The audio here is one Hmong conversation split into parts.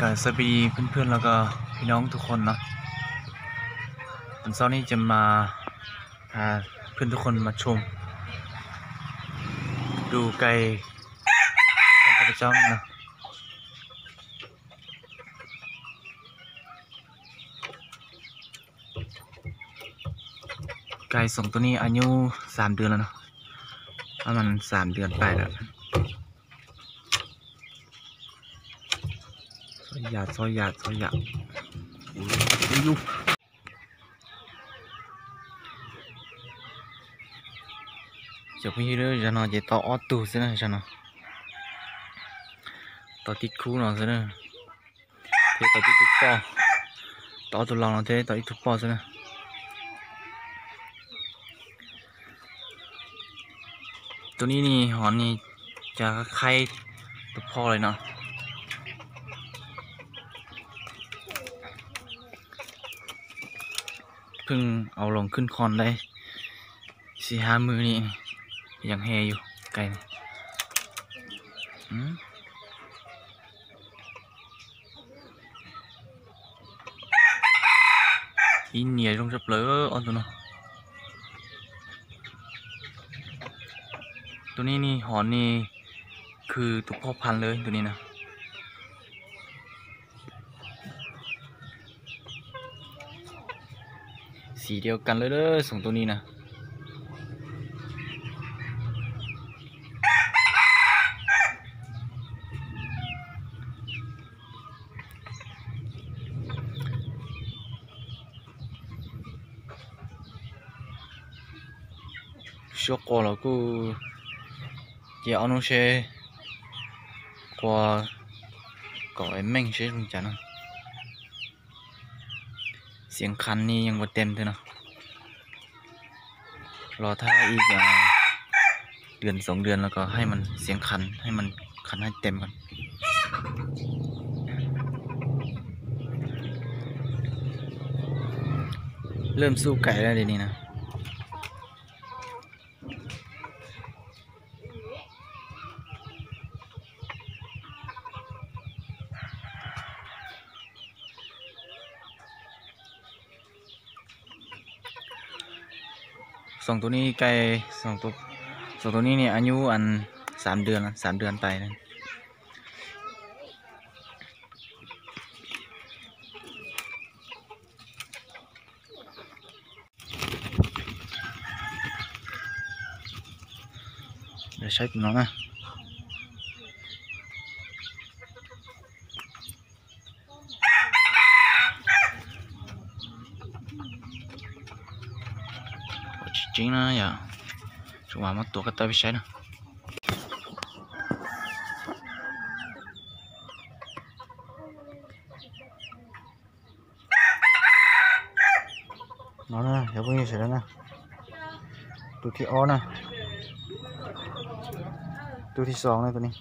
กราบสวัสดีเพื่อนๆแล้วก็พี่น้องทุกคนเนาะ วันเสาร์นี้จะมาพาเพื่อนทุกคนมาชม ดูไก่ของข้าพเจ้านี่นะ ไก่สองตัวนี้อายุสามเดือนแล้วเนาะ ประมาณสามเดือนปลายแล้ว Txhob yam, txhob yam, txhob yam. Cov phooj ywg, zaum no ces tau ob tug xwb na, zaum no tau tib khub no xwb na, thiab tau tib tug poj, tau ob tug laus no thiab tau ib tug poj xwb na. Tus ni ni hov ni cas khaib tus phoj li no. Pheej au loos khwj khon dai, xi ha mws ni, yeej he yus kais. Ib niam zoo tshaj plaws ob tug no. Tus ni ni hov ni khwv tus phoj phan lawm tus ni na. Xim diav kas lawm xoom tus ni na. Suab qua los kuj cia ob hnub seb qua kom meej seb zoo cas no. Xiav khan ni yeej ua tem twg no. Los thab ib tus tus xoom tus los kom hais mas xiav khan, hais mas khan hais tem. Lawm xub kais li ni na. Xoom tus ni kais, xoom tus ni ni a nyuj an xav dwm, xav dwm tais. Saib tus no na. Tsis tseeb na yom. Tsuas mas muab tuav ko taw peb saib na. No na, cov phooj ywg sawv daws na, tus thib ob na, tus thib xoom na, tus ni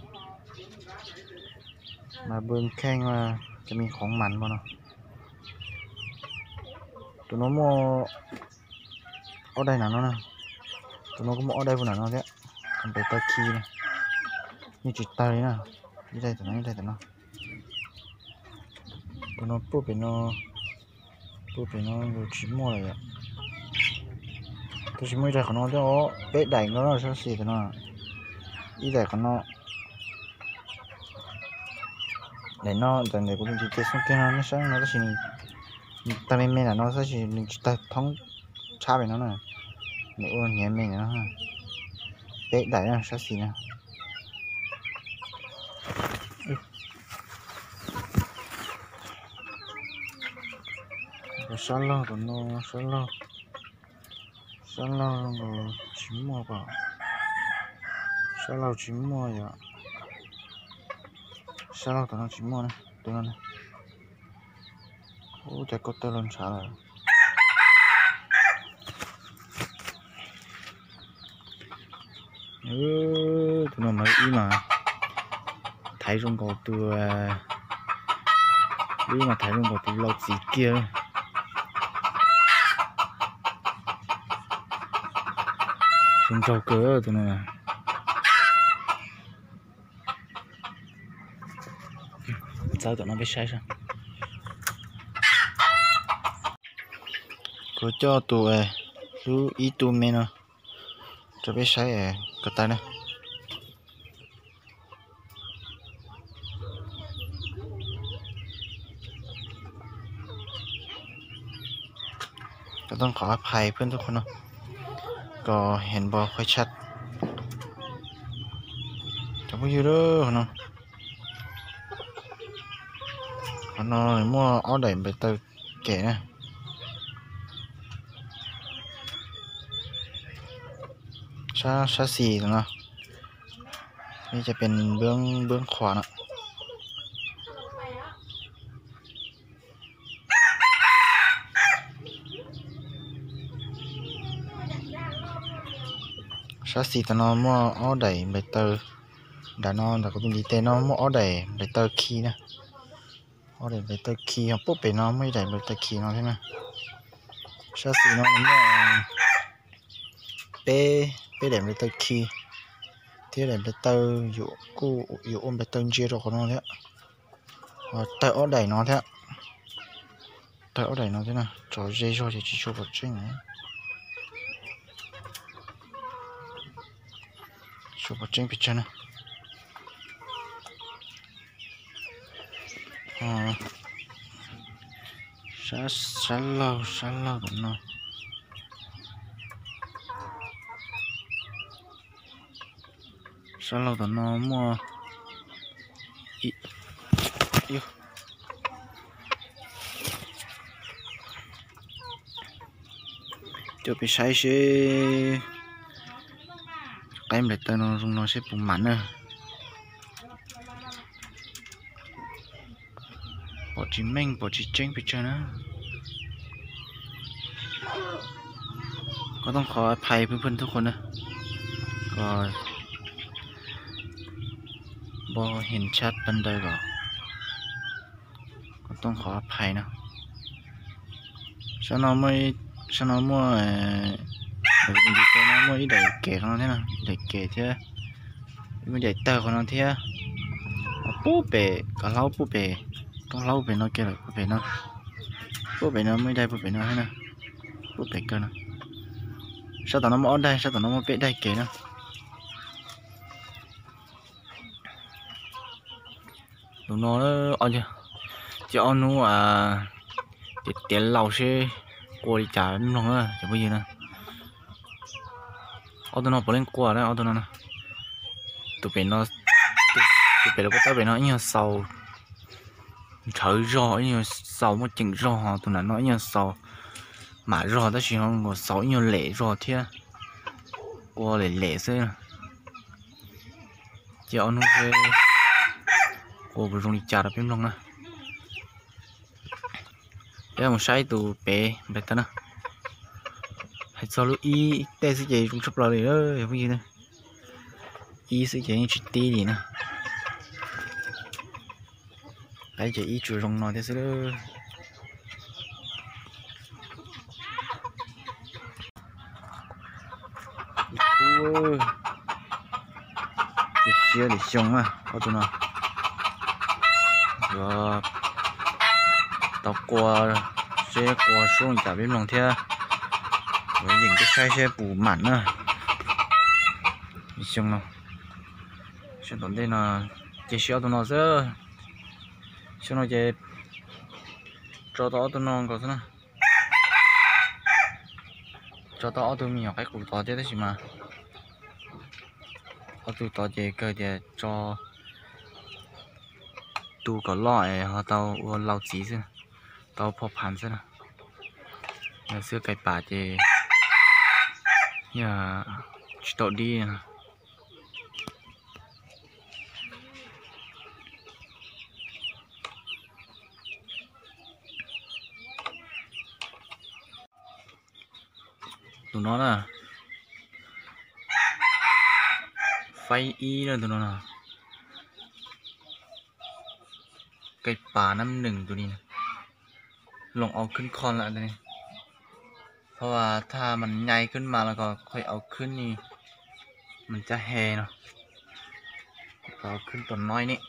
mas npw kheej mas cov me qhov mas npau no. Tus no muaj ob daim nram no na, tus no kuj muaj ob daim puag nram no thiab, pem tag kis na, yeej tsis tawg li na, ib daim tam no, ib daim tam no. Tus no puag pem no, puag pem no tsis muaj lawm yom. Tab sis muaj ib daim qhov no thiab os, peb daim nkaus no sab xis tam no, ib daim qhov no. Daim no ntawm ntawm kuv tus tis tes xoo kiag no nej saib no tab sis nws tawg me me ntawm no tab sis nws tsis tawg thoob tshab pem no na, nws ua hniav me ntawm no. Peb daim sab xis na. Sab laug tom no, sab laug, sab laug zoo nkaus tsis muaj pom, sab laug tsis muaj yom, sab laug tom no tsis muaj na, tus no na. Ub, cas koj tawg los ntshav lawm. Tus no mas ib mas thaiv zoo nkaus tus, ib mas thaiv zoo nkaus tus laus txiv kiag. Zoo nraug kawg tus no. Tawb tom no peb saib saib. Kuv coj tus lub ib tu me no rau peb saib ko taw na. Kuv tooj qhov phais phooj ywg qhov no, kos heev npo khuav tshaj. Cov phooj ywg, qhov no, qhov no muaj ob daim nplaim taw kem na. Sab xis no, peb cov pes npwb qhuav no. Sab xis tom no muaj ob daim nplaim taw, nram no nram kuv tus ntiv tes no muaj ob daim nplaim taw khi na. Ob daim nplaim taw khi, ho pub pem no muaj ib daim nplaim taw khi no thiab na. Sab xis no muaj peb, peb daim nplaim taw khi thiab daim nplaim taw, kuj yuav ua nplaim taw ntsia rau qhov no thiab. Tawg ob daim no thiab, tawg ob daim no thiab na. Tso ze zog ces tsis tshua pom tseeb, tsis tshua pom tseeb pes tsawg na. Sab laug, sab laug tom no, sab laug tom no muaj, coj peb saib seb qaib nplaim taw no zoo no seb puas mam na. Pom tsis meej pom tsis tseeb pes tsawg na. Koj tooj qhov phais phooj ywg txhua tus na, kos npo heev tshaj tag ntawd los koj tooj qhov phais no. Sab no, sab no muaj, no muaj ib daim kem qhov no thiab, ib daim kem thiab, ib daim tawg qhov no thiab. Ho pub pem, koj hlaub pub pem, koj hlaub pem no kiag lawm, pub pem no, pub pem no muaj ib daim pub pem no thiab na, pub pem kawg no. Sab tom no muaj ob daim, sab tom no muaj peb daim kem na. Tus no, ces ob hnub tiav tiav laus seb qua li cas mloog na cov phooj ywg na. Ob tug no puav leej qua na, ob tug no. Tus pem no, tus pem lub pob tawb pem no ib nyuag xaus ntshawv zog, ib nyuag xaus muaj ceem zog, tus nram no ib nyuag xaus mam zog tab sis ho xaus ib nyuag lem zog thiab, qua lem lem xwb. Ces ob hnub seb qua puas zoo li cas rau peb mloog na. Peb mus saib tus pem nplaim taw na. Hais txog lub ib tej xwb ces zoo tshaj plaws li lawm phooj ywg na. Ib xwb ces yeej tsis tib li na. Qaib ces ib tsuas zoo no thiab xwb. Ib khub cia siab li xyoo na ob tug no. Yuav tau qua seb qua sub li cas peb mloog thiab. Yuav yeem tuaj saib seb puas mam na. Li xyoo no, sab tom ntej no cia siab ob tug no xwb. Xyoo no ces tso tau ob tug no nkaus xwb na. Tso tau ob tug me nyuam qaib qus tod thiab tab sis mas ob tug tod ces kawg tias tso tu kom loj es ho tau ua lau txiv xwb, tau phoj phav xwb na. Yog xwb kais pas ces yog tsis tau dib no. Tus no na, faib ib na tus no na. ไก่ป่าน้ำหนึ่ง tus ni, ลองเอาขึ้นคอนแล้ว tus ni. เพราะว่าถ้ามันใหญ่ขึ้นมาแล้วก็ค่อยเอาขึ้นนี่ มันจะแฮเนาะ เอาขึ้นตัวน้อยนี่.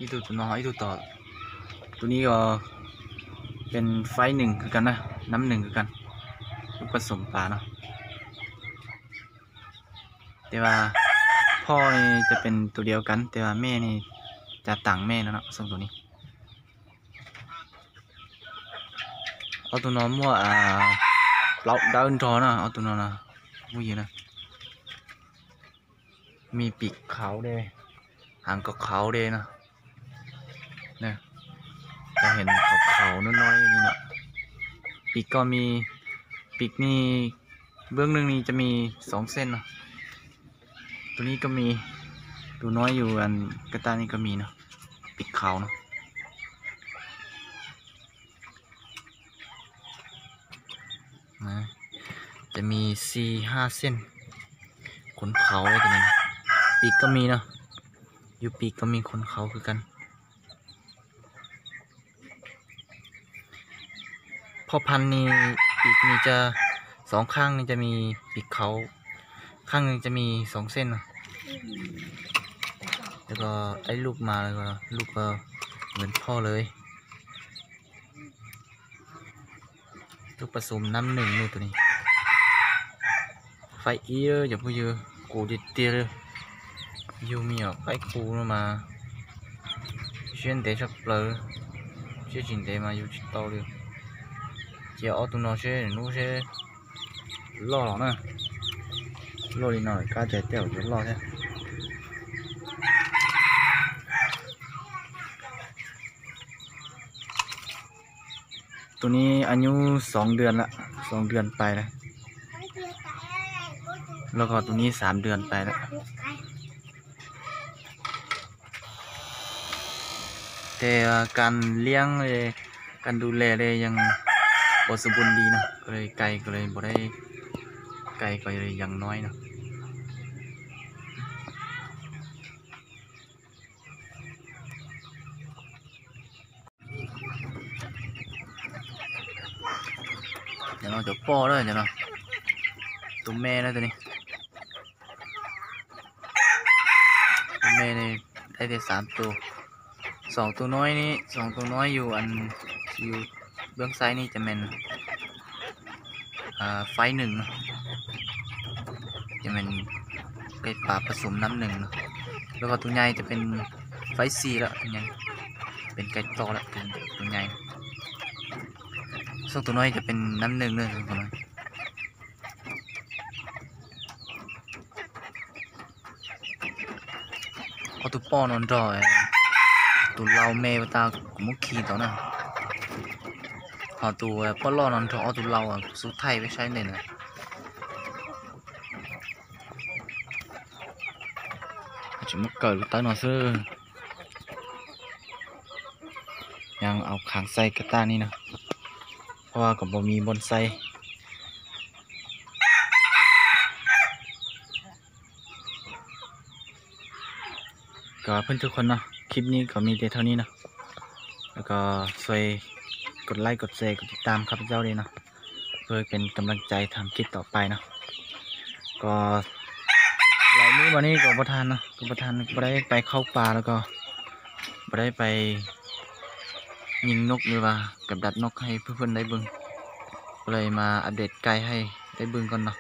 Ib tug tus no, ib tug tom, tus no yog pes faib nws kawg kag na, nab nws kawg kag, lub paj xoom pas no. Tes as phoj ne ces pes tus diav kag, tes as mej ne cas taam mej no, xoom tus ni. Ob tug no muaj plaub dawb nrog na, ob tug no, phooj ywg na. Me pim khauv de, heev kom khauv de no. Cov heev kom khauv no no li no. Pim ko me, pim ni, nplooj neej ni cov me xoov xej no. Tus ni ko me, tus no yus kab taj ni ko me no, pim khauv no. Ces me xi haj xej, khuv khauv, pim ko me no, yus pim ko me khuv khauv kawg kag. Phoj phan ni, pim ni cas, xoov khaaj ni cas me pim khauv, khaaj ni cas me xoov xej no. Ib lub mas, lub ko nqes phoj lawm. Lub paj xoom nab nws no tus ni. Faib ib cov phooj ywg, qus tiag tiag li. Yug me nyuam qaib qus no mas siab ntev tshaj plaws, siab tsis ntev mas yug tsis tau li. Cia ob tug no seb nub seb loj los na. Loj li no kab ces tej zaum yuav loj thiab. Tus ni añu xoov dua lawm, xoov dua pais lawm. Los ko tus ni xaam dua pais lawm. Tes kas liab, kas du le li yeej ua xu npun li no, koj li kais koj li npau dai, kais koj li yeej noj no. Cov no cov poj na, cov no tus me na, tus ni. Tus me ne, dai tias xav tus, xoom tus no ne, xoom tus no yus, yus nplooj xaib ne ces me faib nws no, ces me kais pas paj xoom nab nws no. Los ko tus nyai ces pes faib xi lawm, tus nyai pes kais toj lawm, tus nyai. Xoom tus no ces pes nab nws no. Ob tug poj no nrog tus lau me ua tas kuv muab khi tau na. Ho tus poj loj no nrog ob tug lau kuv xub thaij peb saib ntej na. Tsis muab kawm lub tawb no xwb. Yeej au khaav xais kas taj ni no, pab kom npau mi npau xais. Kom phwj tug qhov no, clip ni kom mi tes thaum ni no. Los kom xuas kod like, kod share, kod tiv tam khab pab zaub li no, พื่อเป็นกำลังใจทำคลิปต่อไปนะ. Kom lawm hnub no ni kom pab than no, kom pab than pab dai pais khaub pas los kom pab dai pais nyeej noj li vas, cập đặt nojให้เพื่อนๆได้เบิ่ง, pab li mas update ใกล้ให้ได้เบิ่งก่อน no.